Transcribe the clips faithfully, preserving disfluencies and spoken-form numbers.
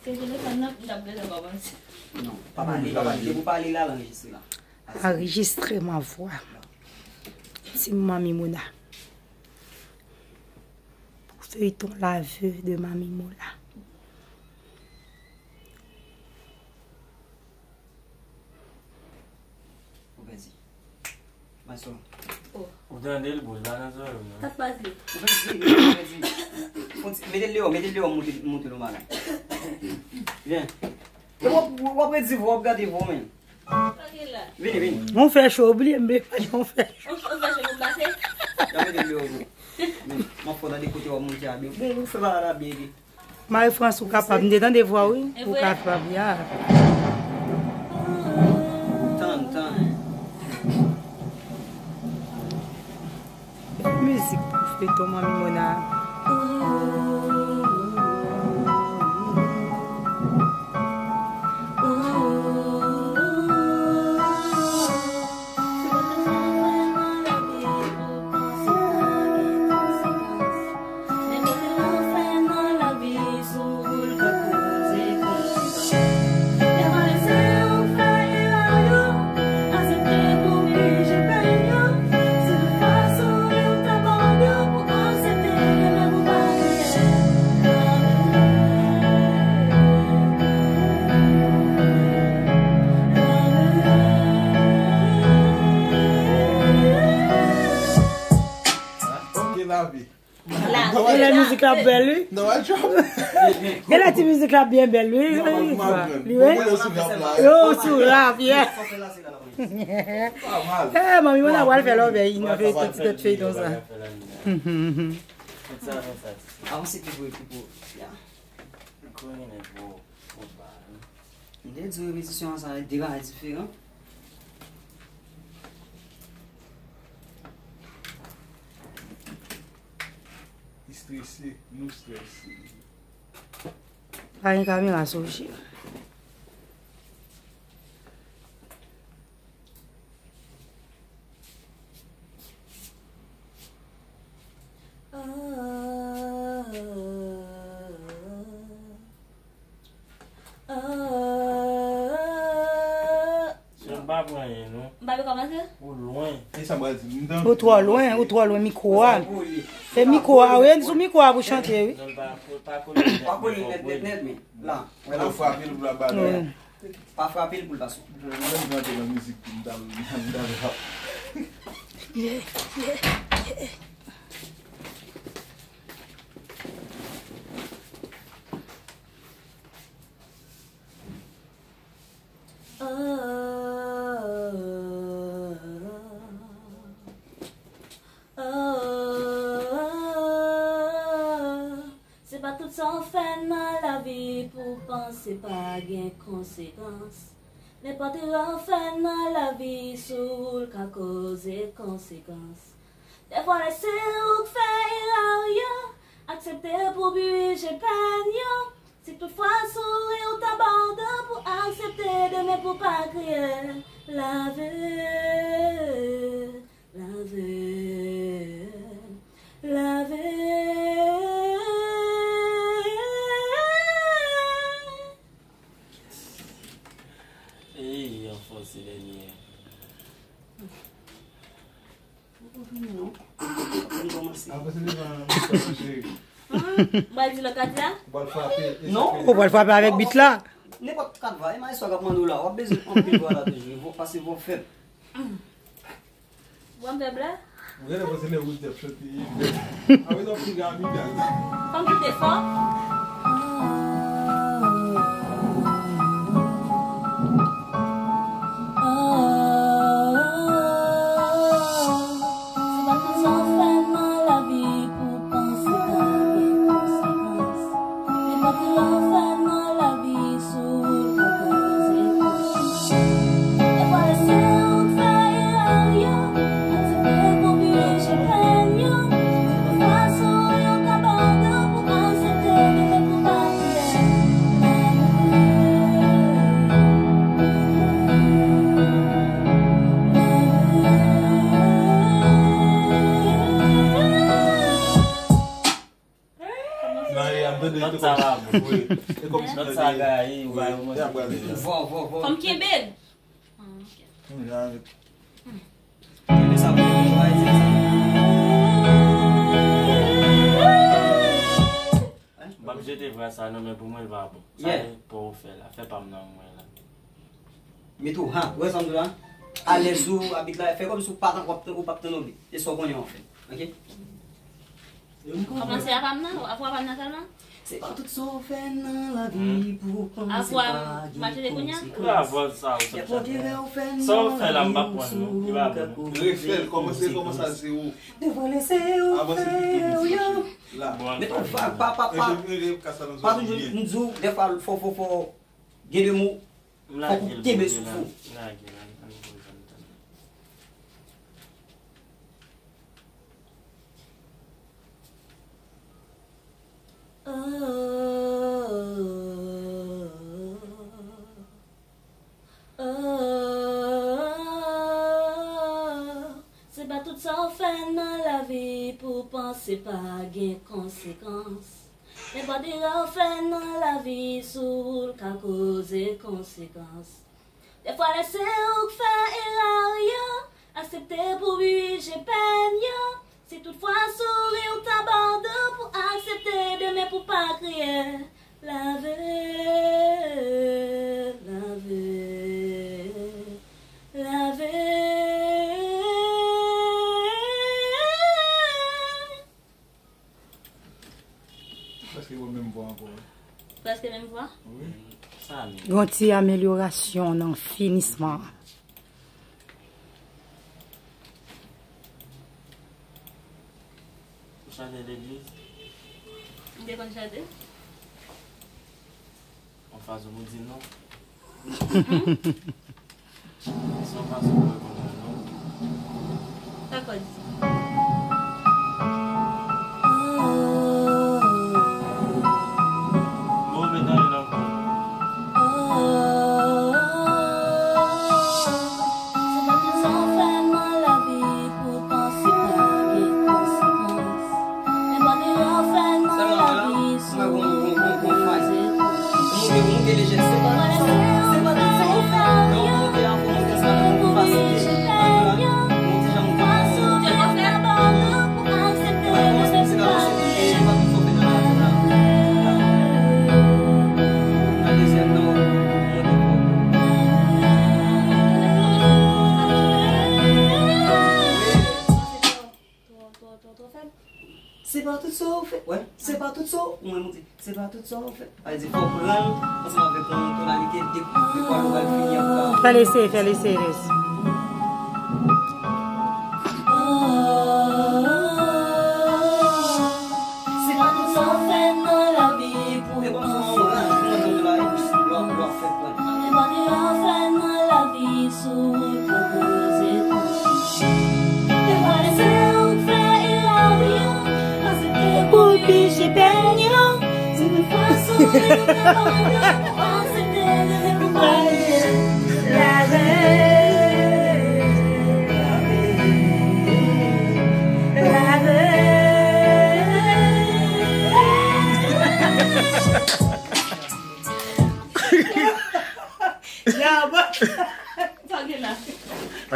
Se telefòn nan m t ap bezwen kòmanse. Non, pa pale, pa pale. Depi w pale la, l anrejistre la. Enregistrement voix. Team Manmi Mona. Pou feyton La Veuve de Manmi Mona. Ou pèdi. Maestro. Oh. Ou tande l, bouj la nan zòrèy w, non? Sa k pase? Ou pèdi, ou pèdi. Fon ti, mete l deyò, mete l deyò, monte, monte l yon bagay. Vyen. E w ap, w ap redi vwa, w ap gade vwa w menm. Vini, vini. Mwen fè cho, bliye m, bliye m fè cho. Ou, ou fè cho pou pase? Gade de lè w. M ap fò tande kote w ap monte a, byen. Bon, ou fè bagay la byen, byen. Marie France, ou kapab, m te tande vwa, wi. Ou kapab, ya. Tann, tann. Bèl mizik pou feyton Manmi Mona. Ok, lavi. Gen lè mizik la bèl, wi. Non, I drop. Gen lè ti mizik la byen bèl, wi. Li, wi. Yo, sou rap, yeah. Eh, Manmi Mona pral fè lòbèy nan feyton, ti tèt feyton sa. Avanse pi pou, pi pou, ya. M te di w repetisyon an sa, de bagay diferan. Li strese, nou strese. Pa gen kamera sou je. Ah, ah, ah. Sè m pa pran anyen, non. M pa vle kòmanse? Ou lwen. E sa m pral di, m tan. Ou twò lwen, ou twò lwen mikwo a. Se mikwo a, wi, sou mikwo a pou chante, wi. Non, pa, pa kole nèt, nèt, nèt, men la. Wè la, frape l pou la ba nou. Pa frape l pou l pa sou. Mwen m chante nan mizik pou m ta, m ta rap. Yeah, yeah, yeah. Ah, ah, ah, ah. Se pa tout sa w fè nan lavi pou w panse pa gen konsekans. Nenpòt erè w fè nan lavi sou ou l ka koze konsekans. Dèfwa lè se ou k fè erè yo, aksepte pou dirije pèn yo. Si toutfwa souri w t abòde pou aksepte demen pou pa kriye. Lave, lave, lave. Ey, anfòse dènye a. Ou fini non. Ou fini kòmanse. Apre se devan michè, cheri. M pral di lòt pati a? Ou pral frape. Non. Ou pral frape avèk bit la. Nenpòt kat va, e maestro k ap mande w la, w ap bezwen anpil vwa la toujou, vo, pase vwa fèb. Vwa m fèb la? Ou genlè panse lè ou t ap chante. Apre sa w ap pi rapid. Fò m kite fò. Se pa tout sa w fè nan lavi pou w panse pa gen konsekans. Nenpòt erè w fè nan lavi sou ou l ka koze konsekans. Dèfwa lè se ou k fè erè yo, aksepte pou dirije pèn yo. Se pa fasil, yo ka ba w tan pou aksepte. Wi. E kòm si lòt sa gaye, ou ba yo manje. Vò, vò, vò. Fò m kenbe l. Ah, ok. M p ap jete vwa sa non, men pou mwen l pa bon. Sa Yeah. Li pa w fè la, fè pa m nan mwen la. Met ou, ha, ou wè sa m di w la? Alèz ou, abit la, fè kòm si w pa tan, w ap tan, ou p ap tann oubli. E sa w konnen w ap fè. Ok? Kòmanse a pa m nan, vwa pa m nan sèlman? Se pa tout sa w fè nan lavi pou w panse pa gen konsekans. Ou la vòl sa, ou sot chante. Sa w fè la, m pa pran non, li pa bon non. Refè l, kòmanse, kòmanse a zewo. Devwale se ou fè yo. La. Met yon vag, pa, pa, pa. Pa toujou, m di w, dèfwa, fò, fò, fò, gen de mo, fòk ou kenbe souf ou. Oh, se pa tout sa w fè nan lavi pou w panse pa gen konsekans. Nenpòt erè w fè nan lavi, si w ka koze konsekans. Dèfwa lè se ou k fè erè yo, aksepte pou w pije pèn yo. Si toutfwa souri w t abandon pou aksepte demen pou pa kriye. Lave, lave, lave. Prèske menm vwa ankò, wi. Prèske menm vwa? Wi. Sa menm. Gon ti amelyorasyon nan finisman an. Ou chante legliz? M te konn chante. Yon fason pou di non. Se yon fason pou reponn mwen non. Dakò, di. Bon, men tande non. Se pa tout sa w fè nan lavi pou w panse pa gen konsekans. Sèlman la, mwen gon, gon, gon, gon fay. Ou monte, ou monte lejè, se pa, se pa tout sa ou fè. Lè ou monte a fon, ou fè sa nan yon fason ki, ou ti jan monte a fon. Ou pa kòmanse, se pa tout sa ou fè nan lavi la. Nan dezyèm nan, ou monte fò. Twò, twò, twò, twò fèb. Se pa tout sa w fè. Wè, se pa tout sa w, mwen, mwen di, se pa tout sa w fè. Sa vle di, fò w pran l ansanm avèk yon tonalite de, de kwa nou pral fini an. Fè l eseye, fè l eseye, Rose. Se pa tout sa w fè nan lavi pou w panse pa gen konsekans. Se pa tout sa w fè nan lavi si w pa poze konsèy. Te vwale se ou k fè erè w yo, aksepte pou w pije pèn yo. Se yon fason de abandone pou aksepte de pou pa lave, lave, lave.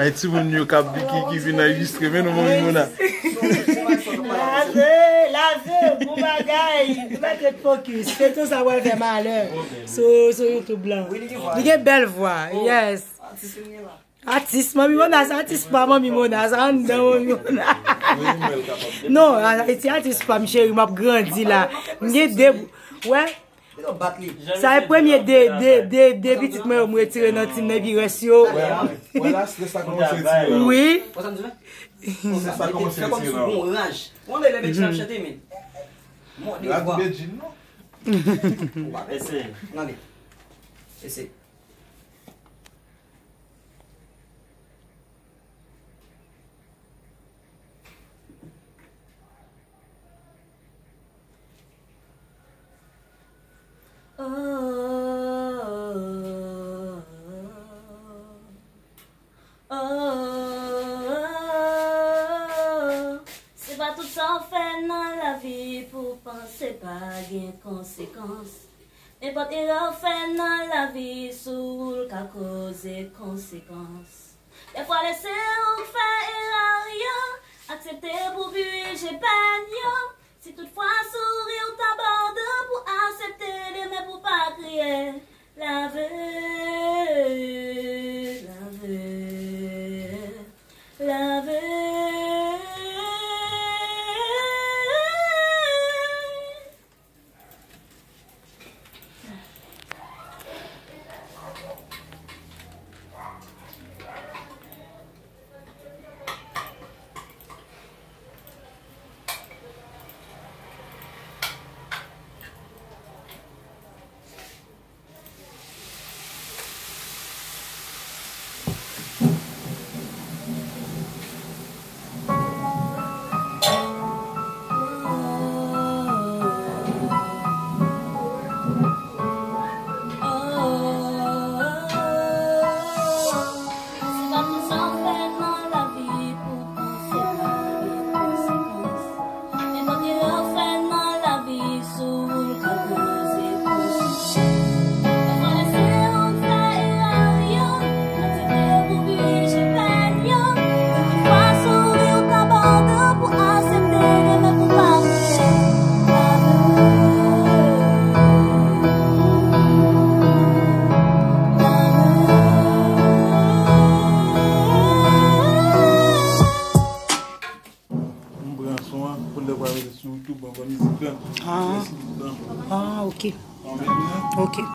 Ay, timoun yo k ap ki, ki vin anrejistre, men nou, Manmi Mona. Lave, lave, bon bagay. Nou mèt ret fokis. Feyton sa pral fè malè sou, sou YouTube lan. Li gen bèl vwa, yes. Atis, Manmi Mona, sa atis pa Manmi Mona, sa anndan Manmi Mona. Non, a, a, ti atis pa m, cheri, m ap grandi la. M gen de, wè. Sa e premye de, de, de, de pitit mwen yo m retire nan tim nan, epi rès yo. Wè la, wè la, strès la kòmanse retire la. Wi. Strès la kòmanse retire la. Gon raj. Gon lè lè Bedjine ap chante, men. Mòde vwa. Bedjine, non. Eseye. Gade. Eseye. Oh, oh, oh, oh, oh. Se pa tout sa w fè nan lavi pou w panse pa gen konsekans. Nenpòt erè w fè nan lavi, si w ka koze konsekans. Dèfwa lè se ou k fè erè yo, aksepte pou pije pèn yo. Si toutfwa souri w t abòde pou aksepte demen pou pa kriye. Lave, lave, lave. Se pa tout sa w fè nan lavi pou panse pa gen konsekans. Nenpòt erè w fè nan lavi, si w ka koze konsekans. Dèfwa lè se ou k fè erè yo, aksepte pou pije pèn yo. Si toutfwa souri w t abòde pou aksepte demen pou pa kriye. M pran son an, pou lè w pral mete sou YouTube, anvan mizik la. Ah. Mèsi tout tan. Ah, ok. Anmèn. Ok.